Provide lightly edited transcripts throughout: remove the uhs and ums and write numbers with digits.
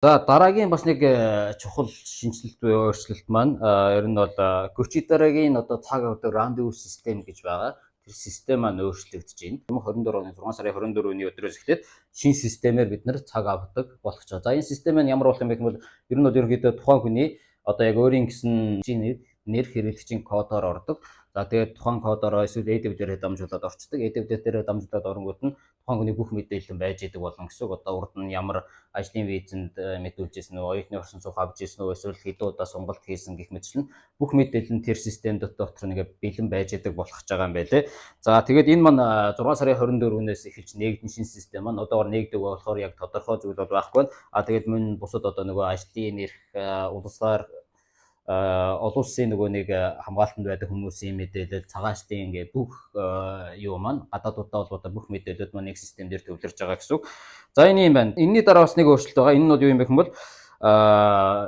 За, дараагийн бас нэг чухал шинэчлэлт буюу өөрчлөлт маань ер нь бол Гөчидарагийн одоо цаг авдаг рандеву систем гэж байгаа. Тэр систем маань өөрчлөгдөж байна. 2024 оны 6 сарын 24-ний өдрөөс эхлээд шинэ системээр бид нар цаг авдаг болох гэж байгаа. За, энэ систем нь ямар болох юм бэ гэвэл ер нь бол ерөнхийдөө тухайн хүний одоо яг өөрийн гэсэн нэр хэрэглэгчийн кодоор ордог. За, тэгээд тухайн кодороо эсвэл EDV дээрээ дамжуулаад орчдөг. EDV дээрээ дамжуулаад оронгууд нь тухайн хүний бүх мэдээлэл нь байж идэг болно гэсэн үг. Одоо урд нь ямар ажлын визэнд мэдүүлжсэн үү, оюутны орсон цуг авч ирсэн үү, эсвэл хэдэн удаа сонголт хийсэн гэх мэтчлэн бүх мэдээлэл нь тэр систем дотор нэг бэлэн байж идэг болох гэж байгаа юм байлээ. За, тэгээд энэ маань 6 сарын 24-өөс эхэлж нээгдэн шинэ систем маань одоогор нээгдэг болохоор яг тодорхой зүйл бол байхгүй. А тэгээд мөн бусад одоо нөгөө ажлын эрх, улсаар олон улсын нөгөө нэг хамгаалтанд байдаг хүмүүсийн мэдээлэл, цагаачлалын ингээ бүх юу маань гадаадуудтай холбоотой бүх мэдээлэлүүд маань нэг систем дээр төвлөрж байгаа гэсэн үг. За, энэ юм байна. Энэний дараа бас нэг өөрчлөлт байгаа. Энэ нь бол юу юм бэ гэвэл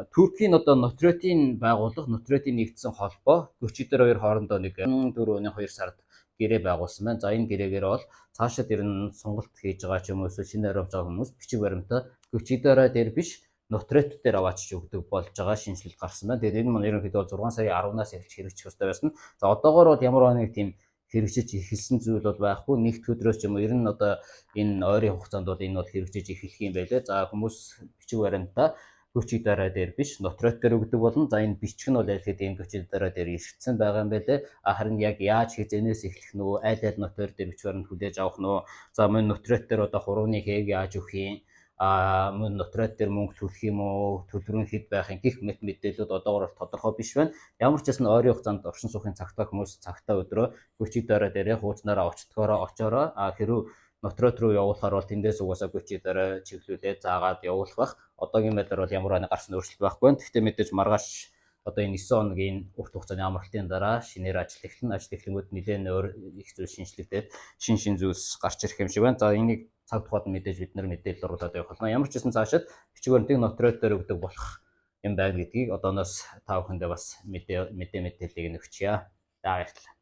Туркийн одоо нотариатын байгууллага, нотариатын нэгдсэн холбоо Гөчидэр хоёр хоорондоо нэг 4 оны 2 сард гэрээ байгуулсан байна. За, энэ гэрээгээр бол цаашид ер нь сонголт хийж байгаа ч юм уу эсвэл шинээр авч байгаа хүмүүс бичиг баримтаа Гөчидэрэ дээр биш, нотариат дээр аваачиж өгдөг болж байгаа шинэчлэлт гарсан байна. Тэгээд энэ маань ерөнхийдөө 6 сарын 10-наас эхэлж хэрэгжих ёстой байсан. За, одоогоор бол ямар нэг тийм хэрэгжиж эхэлсэн зүйл бол байхгүй. Нэгд өдрөөс ч юм уу ер нь одоо энэ ойрын хугацаанд бол энэ бол хэрэгжиж эхлэх юм байлээ. За, хүмүүс бичиг баримтаа хүчийг дараа дээр биш, нотариат дээр өгдөг болно. За, энэ бичиг нь бол аль хэдийн хүчийг дараа дээр эргэцсэн байгаа юм байлээ. А харин яг яаж хэзээнээс эхлэх нь үү, аль аль нотариат дээр бичиг баримт хүлээж авах нь үү? За, мөн нотариат дээр одоо хурууны хээг яаж өгөх юм? А мөн нотариат дээр мөнгө төлөх юм уу, төлбөр нь хэд байх юм гэх мэт мэдээлэлүүд одоогор бол тодорхой биш байна. Ямар ч байсан ойрын хугацаанд оршин суухийн цагтаа хүмүүс цагтаа өдрөө гүчиг дараа дээрээ хуучнараа очтгоороо очоороо, а хэрв нотариат руу явуулахаар бол тэндээс угаасаа гүчиг дараа чиглүүлээд заагаад явуулах байх. Одоогийн байдлаар бол ямар нэг гарсан өөрчлөлт байхгүй байна. Гэхдээ мэдээж маргааш одоо энэ 9 хоногийн урт хугацааны амралтын дараа шинээр ажил эхэлнэ. Ажил эхлэнгүүд нэлээд өөр их зүйл шинэчлэгдээд шин шин зүйлс гарч ирэх юм шиг байна. За, энийг цаг тухайд мэдээж бид нар мэдээлэл оруулаад явах болно. Ямар ч гэсэн цаашид бичиг баримтыг нотариат дээр өгдөг болох юм байна гэдгийг одооноос та бүхэндээ бас мэдээллийг өгчье. За, баярлалаа.